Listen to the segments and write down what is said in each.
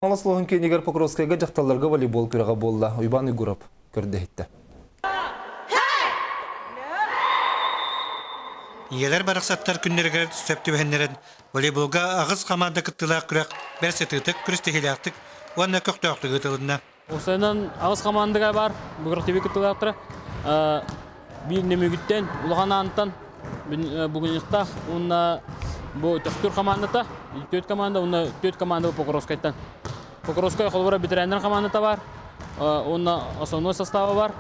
Хаҥалас улууһун киинигэр Покровскайга дьахталларга волейбол күрэҕэ буолла. Уйбаан Уйгуров көрдөһүттэ. Ийэлэр барахсаттар күннэригэр сөп түбэһиннэрэн волейболга аҕыс хамаанда кыттыылаах күрэх бэрт сытыытык, күрэстэһиилээхтик уонна көхтөөхтүк ыытылынна. Уопсайынан аҕыс хамаандага бар, бу күрэхтэһии кыттыылаахтара. Биир Нөмүгүттэн, Улахан Аантан Бугунньуктаах уонна бу Төхтүр хамаандата, түөрт команда уонна түөрт команда Покровскайтан. Покровскай холобура ветераннар хамаандата бар, уонна основной состава бар,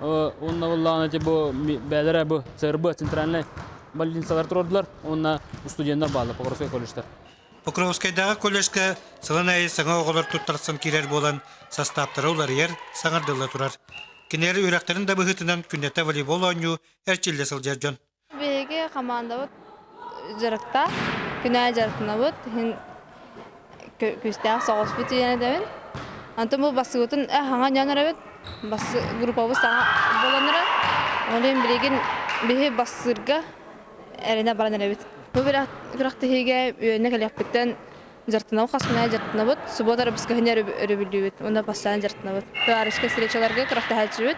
уонна буоллаҕына бу бээлэрэ бу ЦРБ центральный больницалар турардылар уонна студенттар бааллар Покровскай колледжтар. Покровскайдааҕы колледжка сылын аайы саҥа оҕолор туттарсан киирэр буолан, састааптара уларыйар, саҥардылла турар. Кинилэр үөрэхтэрин да быһыытынан күннэтэ волейбол оонньуу эрчиллэ сылдьар дьон. Биһиги хамаандабыт дьарыктаах, күнээ дьарыктанабыт, иһин күүстээх соҕуспут диэн этэбин. Онтон бу бассыбытын хаҥа дьон эрэбит, бас группабыт саҥа буолан эрэр. Ол иһин билигин биһи бассыырга эрэнэ баран эрэбит. Бу күрэхтэһиигэ үөрэнэ кэлиэхпиттэн дьарыктанабыт, хас күн аайы дьарыктанабыт. Суббота өрөбүскэһини өрөбүллүүбүт уонна бастаан дьарыктанабыт. Товарищка встречаларга күрэхтэһээччибит.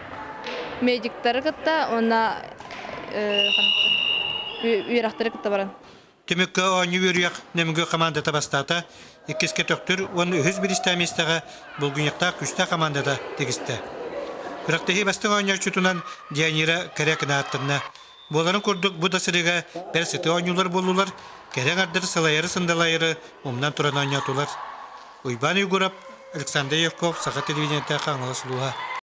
Медиктары кытта уонна үөрэхтэри кытта баран. Түмүккэ оонньуу үөрүйэх Нөмүгү хамаандата бастаата, иккискэ Төхтүр уонна үһүс бириистээх миэстэҕэ Булгунньахтаах күүстээх хамаандата тигистэ. Күрэхтэһии бастыҥ оонньооччутунан Дионира Корякина ааттанна. Буоларын курдук бу да сырыыга бэрт сытыы оонньуулар буоллулар, кэрэ аҥардары сылайары-сындалайары умнан туран оонньоотулар. Уйбаан Уйгурап, Александр Евков, Саха телевидениета, Хаҥалас улууһа.